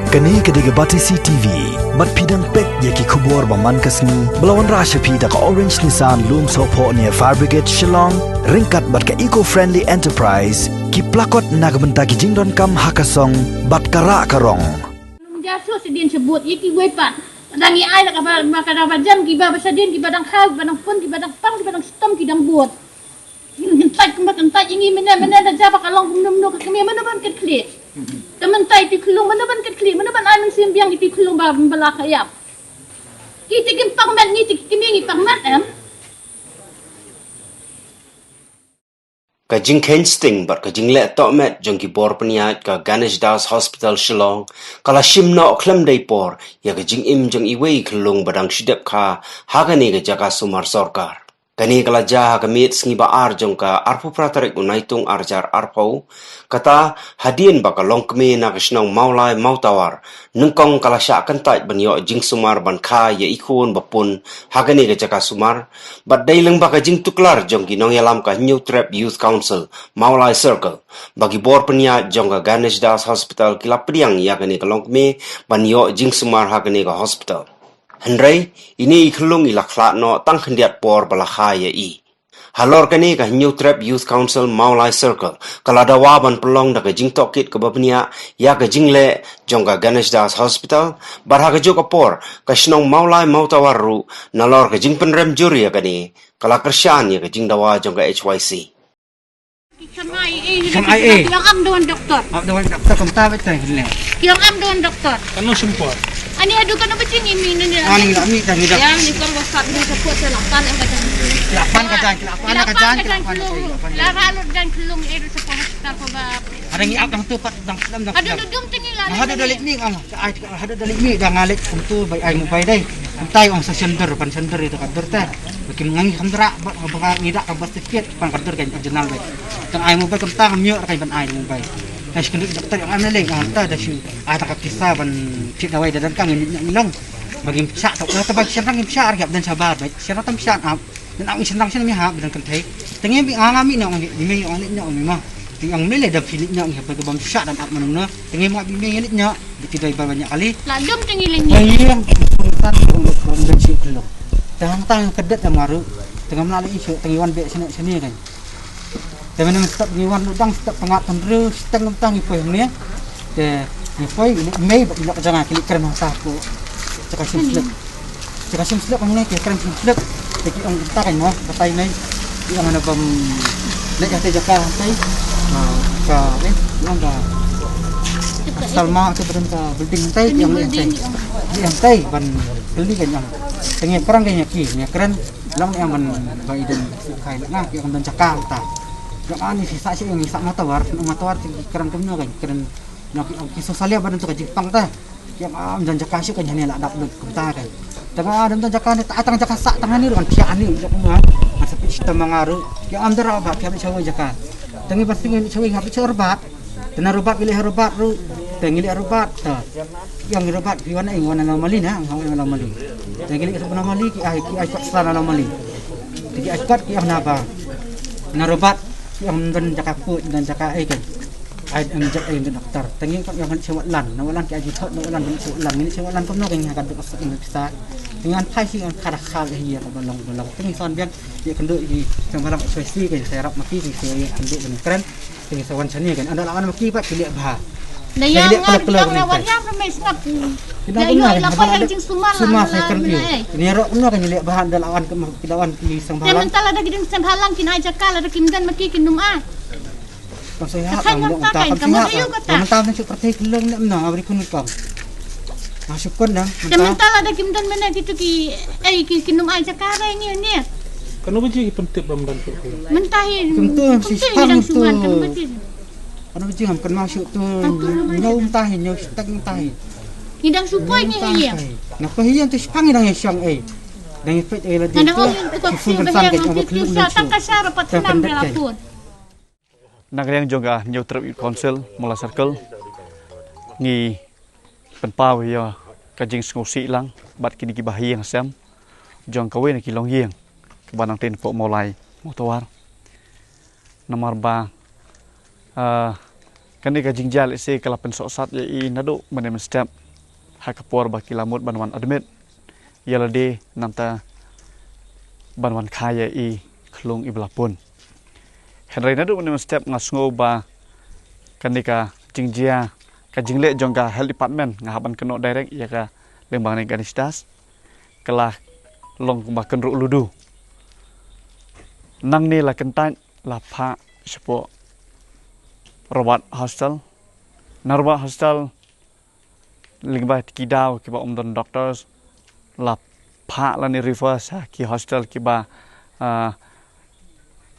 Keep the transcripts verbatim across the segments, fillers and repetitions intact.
Kane ka dei ka Batesi T V. Bad phi dang peit ïa ki khubor ba man ka sngi ba la wanrah sha phi da ka Orange Nissan Lumsohphoh near Fire Brigade Shillong, ryngkat bad ka Eco Friendly Enterprise, ki plakot na ka bynta ki jingdonkam ha ka song bad ka rah ka rong. Nung ja shu shadien shabut ïa kiwei pat. Dang ïa ai la ka ba, ba ka da ba jan kiba ba shadien kiba dang khaw, kiba dang pun, kiba dang pang, kiba dang shitom, ki dang bud. Kyntait kumba kyntait ïa ngi mynne mynne da jia ba ka long kumno kumno ka kmie mano ban kit khlieh. Te mynta ïa ti khyllung mano ban kit khlieh, mano ban ai mynsiem biang ïa ti khyllung ba ba la ka ïap. Ki ti kim pang met ngi ti ki kmie ngi pang met em. Ka jingkheiñ sting bad ka jingleh tohmet jong ki bor pynïaid ka Ganesh Das Hospital Shillong ka la shim noh khlem dei por ïa ka jingim jong iwei i khyllung ba dang shu dep kha ha kane ka jaka sumar sorkar. Kane ka la jia ha ka miet sngi ba ar jong ka arphew phra tarik u Naitung ar hajar arphew. Kata hadien ba ka longkmie na ka shnong Mawlai Mawtawar nyngkong ka la shah kyntait ban ïoh jingsumar ban kha ïa i khun ba pun ha kane ka jaka sumar. Bad dei lyngba ka jingtuklar jong ki nongïalam ka Hynñiewtrep Youth Council Mawlai Circle ba ki bor pynïaid jong ka Ganesh Das Hospital ki la pdiang ïa kane ka longkmie ban ïoh jingsumar ha kane ka hospital. Hynrei ine i khyllung i la khlad noh tang khyndiat por ba la kha ïa i. Halor kane ka Hynñiewtrep Youth Council Mawlai Circle ka la dawa ban pynlong da ka jingtohkit kaba bniah ïa ka jingleh jong ka Ganesh Das Hospital. Bad ha kajuh ka por ka shnong Mawlai Mawtawar ruh nalor ka jingpynrem jur ïa kane ka la kyrshan ïa ka jingdawa jong ka H Y C. Shamai eh, shamai eh. Ki ong am don doktor. Am don doktor kumta beit tang hynne. Ki ong am don doktor. Kano sum por? Ani haduh kano bajing imi nene. Ani la mi tang ida. Ya ni kong basat ni support sa lapan eh kata. Lapan ka jan, lapan ka jan, lapan ka jan. La ranu jan khyllung eh support hospital ko ba. Ada ngi ap dang tu pat dang film dang. Ada dudum tingi la. Ada dalik ni ang. Ai, haduh da leit mih da nga leit kumtu bai ai mobile dei. Kumtai ong sa sender, pan sender ïa ka dur te. Ba kim ngi kham dra ba, ba ngi da ka bas tiket pan ka dur ka original bai. Tang ai mobile kumta ngam ïoh ra ka ban ai mobile. Ka shi kynduh doktor ong am lei ong ta da shi ai ta ka pisa ban phi dawai da dang ka ngi ngi long. Ba ngim shah ta ta ba shi rang ngim shah ra ka dan shabar bai. Shi rang tam shah ap. Nang ong shnang shnang mi ha bidang kan thei. Tengem bi anga mi nang ong mi ong ni nang ong mi ma. Ti ong mi le da phi ni nang ong ba ba sha dan ap manung na. Tengem ma bi mi ni nang bi ti dai ba banyak kali. La dum tengi le ni. Ai yang tan ong lo ong dan shi klo. Tang tang kedet da maru. Tengem la le isu tengi wan be sini sini kan. Te mynta step ngi wan lu dang step tengah tendru step ngam tang ngi poi hangne. Te ngi poi ngi mei ba ilok janga kili kren hangta ko. Caka sim slek. Caka sim slek hangne ke kren sim slek. Te ki ong ta kai mo batai nei. Ki ong na bam lek hate jaka hante. Ka eh ki ong ka Salma ke badan ka building hante ki ong hante. Ki hante ban beli kan ong. Te ngi perang ke ngi ki ngi kren. Long ïa man ba i don kai nga ïa man don jaka ta. Jong ani si sa si ngi sa matawar, matawar ti kran kumno kan kran. Nga ki ki so salia ba don tu ka jingpang ta. Ïa am don jaka si kan hane la dap lut kumta kan. Tang a don jaka ni ta tang jaka sa tang ani ron pia ani jong nga. Masa pi sta mangaru. Ïa am dara ba pia ni chawi jaka. Tangi ba singi ni chawi nga pi chawi ba. Te na rubat ngi leh rubat ru. Te ngi leh rubat te. Yang rubat ki wan ai wan na mali na, ngau na mali. Te ngi leh sa na mali ki ai ki ai pat sa na mali. Te ki ai pat ki ai na ba. Na rubat ki ai don jaka put don jaka ai kan. Ai am jak ai don doktor. Te ngi pat yang sewa lan, na walan ki ai thot na walan sewa lan, ngi sewa lan kumno kan ha ka dok sa ni pisa. Ngan phai si ngan kada khal hi ya ka balong balong. Te ngi son biang ya kan dok hi sang balong so si kan serap maki si ya kan dok kan kren. Te sa wan shane kan anda lawan ma ki ba ki leh bha. Da yang ngar yang na wan yang na mes ngap. Da yo la pa yang jing sumar la. Sumar sa kan yu. Ni ro no kan leh bha da lawan ka ki lawan ki sang bha. Mentala da ki ding sang bha lang ki nai jaka la da ki mdan ma ki ki num ai. Kan sa ya kan lo ta kan sa ya. Mentala ni chu pratik long ne na abri kun kam. Masuk kon dang. Mentala da ki mdan mena ki tu ki ai ki ki num ai jaka ba ni ni. Kano baji ki pyntip ba mdan tu. Mentahi. Kumtu si pang tu. Kano baji ngam kan masuk tu. Nyau mentahi nyau stek mentahi. Ni dang supoi ni iya. Napa hiyan tu sipang dang ya siang ai. Dang ipet ai la dia tu. Sipun kan sang kan apa keluk ni. Sa tak kasar apa tenang dia lapun. Na ka liang jong ka Hynñiewtrep Youth Council Mawlai Circle ngi pynpaw ïa ka jingsngewsih lang bad kine ki bahaïing hasem jong kawei na ki longïing kaba nangtei napoh Mawlai Mawtawar. Namar ba ah, Kane ka jingjia lehse ka la pynsohsat ïa i naduh mynne mynstep ha ka por ba ki la mut ban wan admit ïa lade nangta ban wan kha ïa i khlung i ba la pun. Hynrei naduh mynne mynstep nga sngew ba kane ka jingjia, ka jingleh jong ka health department, nga hap ban kynnoh direct ïa ka lyngba kane ka Ganesh Das, ka la long kumba kynruh ludu. Nangne la kyntait, la phah shapoh Robert Hospital. Na Robert Hospital, lyngba ki daw kiba ym don doctors, la phah lane refer sha ki hospital kiba, ah,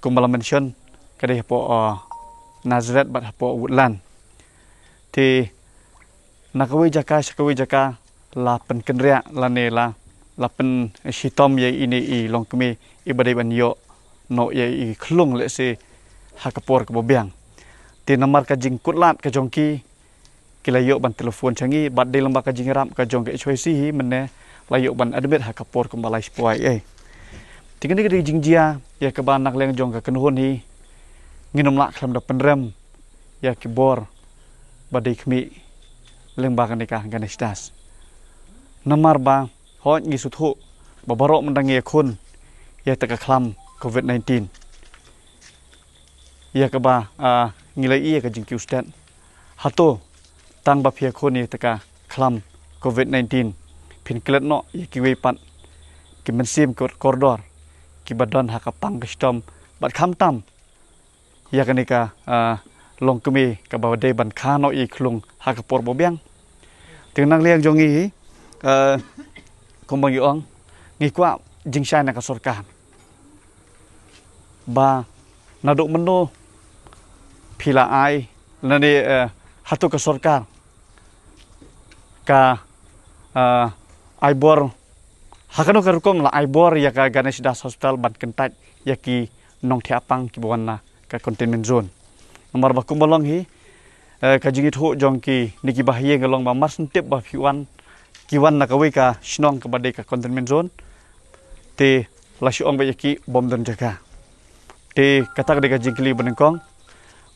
kumba la mention, ka dei hapoh, ah, Nazareth bad hapoh Woodland. Te na kawei jaka sha kawei jaka la pynkynriah lane la, la pynshitom ïa ine i longkmie i ba dei ban ïoh noh ïa i khlung lehse ha ka por kaba biang. Te namar ka jingkutlad ka jong ki, ki la ïoh ban telephone sha ngi bad dei lyngba ka jingïarap ka jong ka H Y C hi mynne la ïoh ban admit ha ka por kumba lai spah ei. Te kane ka dei jingjia ïa kaba na ka liang jong ka kynhun hi ngin ym lah khlem da pynrem ïa ki bor ba dei khmih lyngba kane ka Ganesh Das. Namar ba hooid ngi sngewthuh ba baroh mynta ngi ïakhun ïa kata ka khlam covid nineteen, ïa kaba, ah, ngi la ïohi ïa ka jingkiew stet. Hato tang ba phi ïakhun ïa kata ka khlam covid nineteen phin klet noh ïa kiwei pat ki mynsiem kordor kiba don ha ka pang ka shitom bad khamtam ïa kane ka, ah, longkmie kaba dei ban kha noh ïa i khlung ha ka por ba biang? Te na ka liang jong ngi hi, ah, kumba ngi ong, ngi kwah jingshai na ka sorkar ba naduh mynno phi la ai lane, eh, hato ka sorkar ka, eh, ai bor ha kano ka rukom la ai bor ïa ka Ganesh Das Hospital ban kyntait ïa ki nongthiah pang kiba wan na ka containment zone. Namar ba kumba long hi, eh, ka jingithuh jong kine kiba ha ïing ka long ba mar shen tip ba phi wan, ki wan na kawei ka shnong kaba dei ka containment zone, te la shu ong ba ïa ki bym don jaka. Te kata ka dei ka jingkylli ba nyngkong.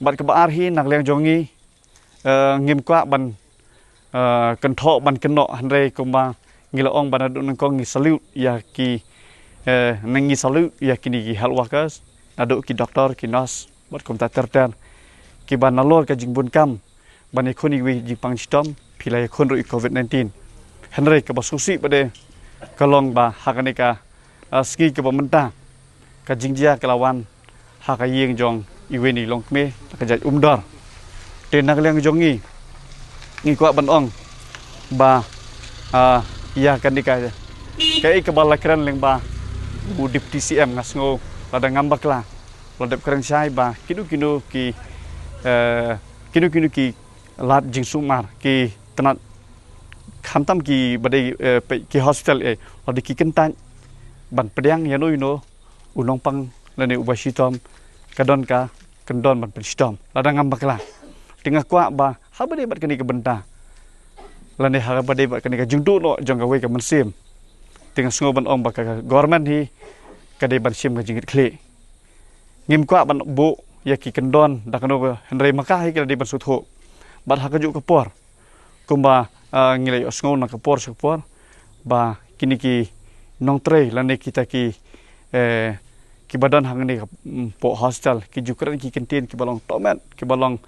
Bad kaba ar hi na ka liang jong ngi, eh, ngim kwah ban, eh, kynthoh ban kynnoh, hynrei kumba ngi la ong ba naduh nyngkong ngi salute ïa ki, eh, ngi salute ïa kine ki health workers, naduh ki doctor, ki nurse bad kumta ter ter kiba nalor ka jingbun kam ban ïakhun ïa kiwei jingpang shitom phi la ïakhun ruh ïa covid nineteen. Hynrei kaba sngewsih pat de ka long ba ha kane ka, ah, sngi kaba mynta ka jingjia ka la wan ha ka ïing jong iwei na i longkmie na ka jait Umdor. Te na ka liang jong ngi, ngi kwah ban ong ba, ah, ïa kane ka, kaei kaba la kren lyngba u Deputy C M, nga sngew lada ngam bakla la dep kren shai ba kino kino ki, eh, kino kino ki lad jingsumar, ki tnat, khamtam kiba dei, eh, peit ki hospital, eh, lada ki kyntait ban pdiang ïano ïano u nongpang lane uba shitom, ka don ka kyndon ban pynshitom lada ngam bakla. Te nga kwah ba haba dei bad kane ka bynta lane haba dei bad kane ka jingduh noh jong kawei ka mynsiem, te nga sngew ban ong ba ka government hi ka dei ban shim ka jingkitkhlieh. Ngim kwah ban buh ïa ki kyndon da kano ka, hynrei ma ka hi ka la dei ban sngewthuh. Bad ha kajuh ka por, kumba, ah, ngi la ïohsngew na ka por sha ka por ba kine ki nongtrei lane kita ki, eh, kiba don hangne ka, mm, poh hospital ki ju kren ki kyntien kiba long tohmet, kiba long,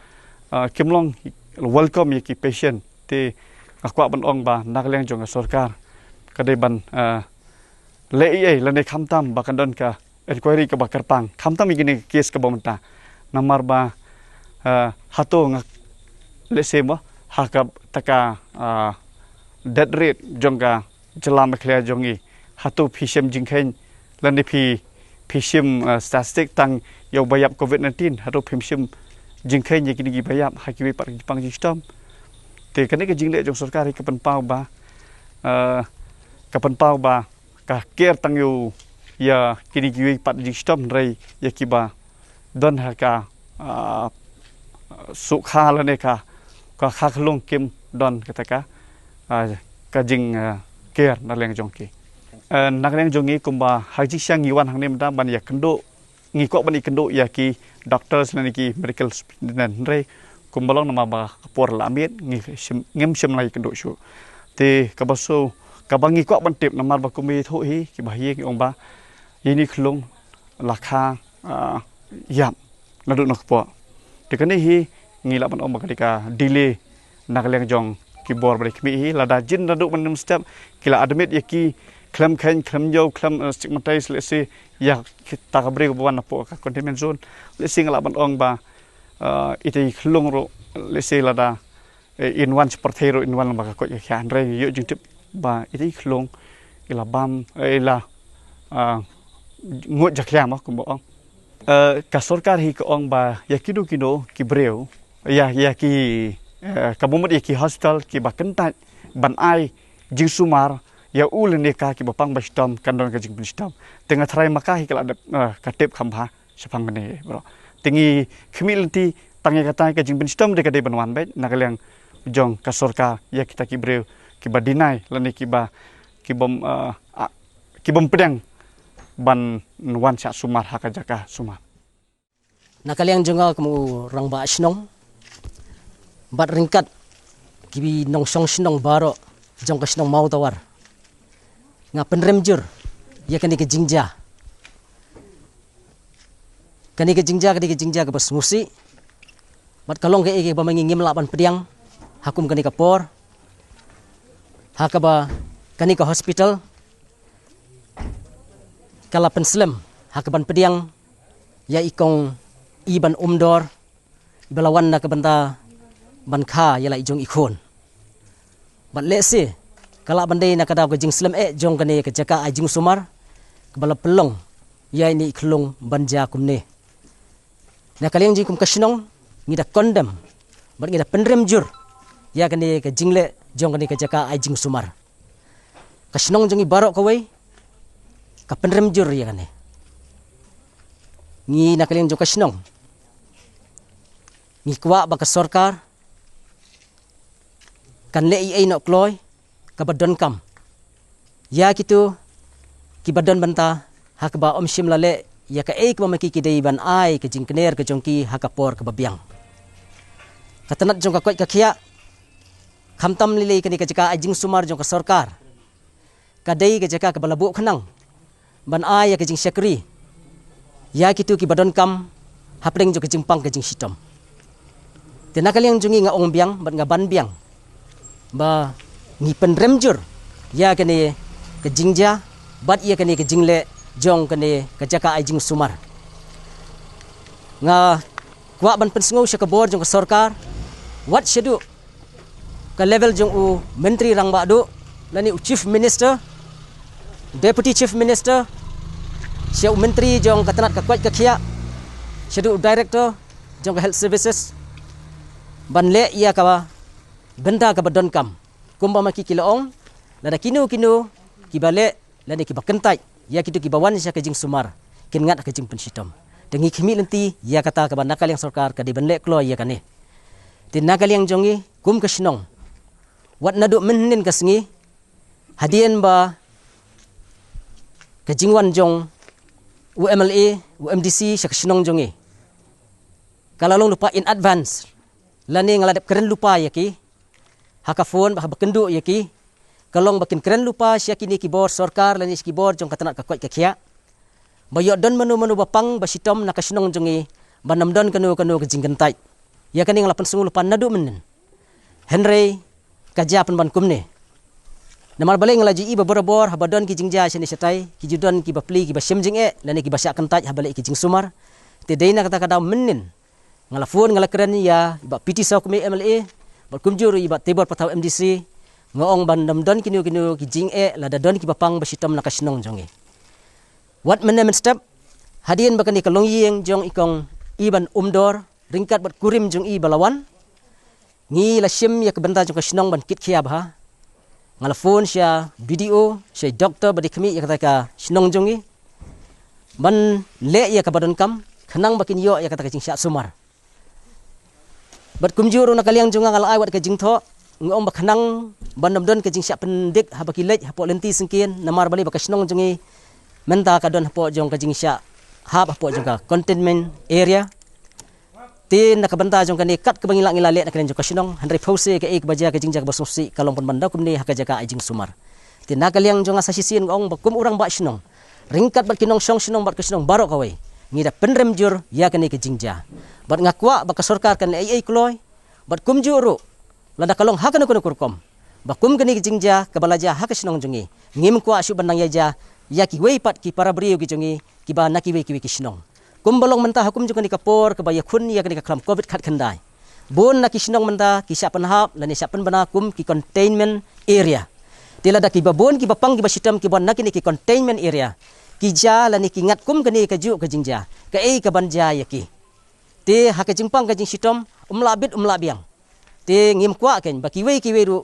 ah, kim long welcome ïa ki patient. Te nga kwah ban ong ba na ka liang jong ka sorkar ka dei ban, ah, leh ei ei lane khamtam ba kan don ka inquiry kaba kyrpang khamtam ïa kine ki case kaba mynta. Namar ba, ah, hato nga lehse mo ha kata ka, ah, death rate jong ka jylla Meghalaya jong ngi, hato phi shim jingkheiñ lane phi, phi shim, ah, statistic tang ïa uba ïap covid nineteen, hato phim shim jingkheiñ ïa kine kiba ïap ha kiwei pat ki pang jingshitom? Te kane ka jingleh jong sorkar hi ka pynpaw ba, ah, ka pynpaw ba ka care tang ïa u, ïa kine kiwei pat jingshitom, hynrei ïa kiba don ha ka, ah, suk kha lane ka, ka kha khlung kim don kata ka, ah, ka jing, ah, care na liang jong ki. Eh, na liang jong ngi kumba ha jingshisha ngi wan hangne mynta ban ïakynduh, ngi kwah ban ïakynduh ïa ki doctors lane ki medical superintendent, hynrei Kumba long namar ba ka por la miet, ngi shim, ngim shim la ïakynduh shuh. Te kaba shu, kaba ngi kwah ban tip namar ba kumba ïathuh hi kiba ha ïing, ngi ong ba ïa ine i khyllung la kha, ah, ïap naduh na kpoh. Te kane hi ngi lah ban ong ba ka dei ka delay na ka liang jong ki bor ba dei khmih hi, lada jin naduh mynstep ki la admit ïa ki khlem kheiñ, khlem ïew, khlem, eh, stigmatize, let's say, ïa kita ka briew ba wan napoh ka containment zone, let's say, nga lah ban ong ba, eh, ita i khyllung ruh, let's say, lada, eh, in wan sha pyrthei ruh, in wan ba ka koit ka khiah, hynrei ngi ïoh jingtip ba ita i khyllung i la bam, eh, i la, ah, nguid jakhlia, ma kumba ong. Eh, ka sorkar hi ka ong ba ïa kino kino ki briew, ïa, ïa ki, eh, kaba mut ïa ki hospital kiba kyntait ban ai jingsumar ïa u lane ka kiba pang ba shitom, kan don ka jingpynshitom. Te nga tharai ma ka hi ka la dep, eh, ka tip kham bha shaphang kane, bro. Te ngi khmih lynti tang ïa kata ka jingpynshitom de ka dei ban wan beit na ka liang jong ka sorkar ïa kita ki briew kiba deny lane kiba, kibym, eh, ah, kibym pdiang ban wan shah sumar ha ka jaka sumar. Na ka liang jong nga kum u rangbah shnong bad ryngkat ki nongshong shnong baroh jong ka shnong Mawtawar, nga pynrem jur ïa kane ka jingjia. Kane ka jingjia, kane ka jingjia kaba sngewsih. Bad ka long kaei kaba ma ngi ngim lah ban pdiang ha kum kane ka por, ha kaba kane ka hospital ka la pynslem ha ka ban pdiang ïa i kong Iban Umdor, iba la wan na ka bynta ban kha ïa la i jong i khun. Bad lehse ka lah ban dei na ka daw ka jingslem eh jong kane ka jaka ai jingsumar kaba la pynlong ïa ine i khyllung ban jia kumne. Na ka liang jong ngi kum ka shnong, ngi da condemn bad ngi da pynrem jur ïa kane ka jingleh jong kane ka jaka ai jingsumar. Ka shnong jong ngi baroh kawei ka pynrem jur ïa kane. Ngi na ka liang jong ka shnong ngi kwah ba ka sorkar kan leh ei ei noh kloi kaba donkam ïa kito kiba don bynta ha kaba ym shym la leh ïa kaei kaba ma ki ki dei ban ai ka jingkner ka jong ki ha ka por kaba biang. Ka tnat jong ka koit ka khiah, khamtam lei lei kane ka jaka ai jingsumar jong ka sorkar, ka dei ka jaka kaba la buh khnang ban ai ïa ka jingshakri ïa kito kiba donkam hapdeng jong ka jingpang ka jingshitom. Te na ka liang jong ngi nga ong biang bad nga ban biang ba ngi pynrem jur ïa kane ka jingjia bad ïa kane ka jingleh jong kane ka jaka ai jingsumar. Nga kwah ban pynsngew sha ka bor jong ka sorkar, wat shaduh ka level jong u Myntri Rangbah Duh lane u Chief Minister, Deputy Chief Minister, sha u Myntri jong ka tnat ka koit ka khiah, shaduh u Director jong ka Health Services, ban leh ïa kaba bynta kaba donkam. Kumba ma ki ki la ong, lada kino kino kiba leh lane kiba kyntait ïa kito kiba wan sha ka jingsumar kin ngat ha ka jingpynshitom. Te ngi khmih lynti ïa kata kaba na ka liang sorkar ka dei ban leh kloi ïa kane. Te na ka liang jong ngi kum ka shnong, wat naduh mynhynnin ka sngi, hadien ba ka jingwan jong u M L A, u M D C sha ka shnong jong ngi, ka la long lypa in advance, lane nga la dep kren lypa ïa ki ha ka phone, ba haba kynduh ïa ki, ka long ba kin kren lypa sha kine ki bor sorkar lane sha ki bor jong ka tnat ka koit ka khiah, ba ïoh don mano mano ba pang ba shitom na ka shnong jong ngi, ba ym don kano kano ka jingkyntait. Ïa kane nga la pynsngew lypa naduh mynhynnin. Hynrei ka jia pynban kumne. Namar balei nga la ju ïohi ba barabor haba don ki jingjia shane shatai, ki ju don kiba plie, kiba shem jingeh lane kiba shah kyntait haba leh ki jingsumar. Te dei na kata ka daw mynhynnin nga la phone, nga la kren ïa i Bah P T Sawkmie M L A bad kumjuh ruh i Bah Teibor Pathaw M D C, nga ong ban ym don kino kino ki jingeh lada don kiba pang ba shitom na ka shnong jong ngi. Wat mynne mynstep, hadien ba kane ka longïing jong i kong Iban Umdor ryngkat bad kurim jong i ba la wan, ngi la shim ïa ka bynta jong ka shnong ban kit khia bha. Nga la phone sha B D O, sha i doktor ba dei khmih ïa kata ka shnong jong ngi, ban leh ïa kaba donkam khnang ba kin ïoh ïa kata ka jingshah sumar. Bad kumjuh ruh na ka liang jong nga, nga la ai wat ka jingthoh, nga ong ba khnang ban ym don ka jingshah pyndik haba ki leit hapoh lynti syngkien, namar balei ba ka shnong jong ngi mynta ka don hapoh jong ka jingshah hap hapoh jong ka containment area. Te na ka bynta jong kane, kat kaba ngi lah ngi la leh na ka liang jong ka shnong, hynrei phewse kaei kaba jia, ka jingjia kaba sngewsih ka long pynban da kumne ha ka jaka ai jingsumar. Te na ka liang jong nga sa shisien nga ong ba kum u rangbah shnong, ryngkat bad ki nongshong shnong bad ka shnong baroh kawei, ngi da pynrem jur ïa kane ka jingjia. Bad nga kwah ba ka sorkar kan ai ei kloi, bad kumjuh ruh lada ka long ha kano kano ka rukom, ba kum kane ka jingjia kaba la jia ha ka shnong jong ngi, ngim kwah shuh ban nang ïa jia ïa kiwei pat ki para briew ki jong ngi kiba na kiwei kiwei ki shnong. Kumba long mynta ha kum jong kane ka por kaba ïakhun ïa kane ka khlam covid khatkhyndai, bun na ki shnong mynta ki shah pynhap lane shah pynbna kum ki containment area. Te lada kiba bun kiba pang kiba shitom kiba na kine ki containment area ki jia lane ki ngat kum kane kajuh ka jingjia, kaei kaban jia ïa ki? Te ha ka jingpang ka jingshitom, um lah bit um lah biang. Te ngim kwah kein ba kiwei kiwei ruh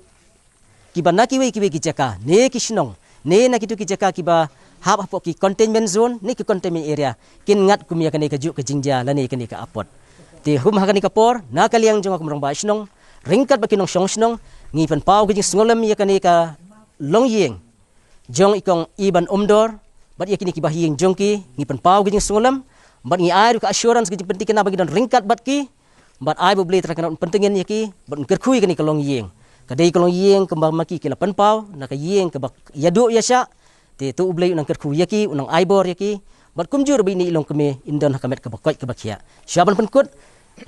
kiba na kiwei kiwei ki jaka ne ki shnong ne na kitu ki jaka kiba hap hapoh ki containment zone ne ki containment area kin ngat kum ïa kane kajuh ka jingjia lane kane ka apot. Te kum ha kane ka por, na ka liang jong nga kum u rangbah shnong, ryngkat bad ki nongshong shnong, ngi pynpaw ka jingsngewlem ïa kane ka longïing jong i Kong Iban Umdor bad ïa kine ki bahaïing jong ki, ngi pynpaw ka jingsngewlem bad ngi ai ruh ka assurance, ka jingpyntikna ba ngi don ryngkat bad ki. Bad ai ba U Blei Trai Kynrad un pyntngen ïa ki bad un kyrkhu ïa kane ka longïing. Ka dei ka longïing kaba ma ki ki la pynpaw na ka ïing kaba ïaduh ïashah. Te to U Blei un nang kyrkhu ïa ki, un nang ai bor ïa ki. Bad kumjuh ruh ba ine i longkmie in don ha ka met kaba koit kaba khiah. Shuwa ban pynkut,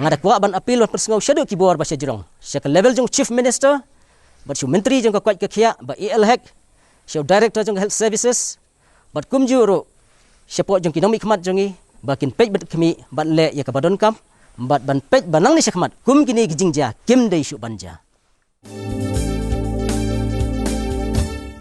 nga da kwah ban appeal ban pynsngew shaduh ki bor ba sha jrong, sha ka level jong u Chief Minister bad sha u Myntri jong ka koit ka khiah Bah A L Hek, sha u Director jong ka Health Services, bad kumjuh ruh shapoh jong ki nongmihkhmat jong ngi, ba kin peit bad khmih bad leh ïa kaba donkam, bad ban peit ba nangne shakhmat kum kine ki jingjia kim dei shuh ban jia.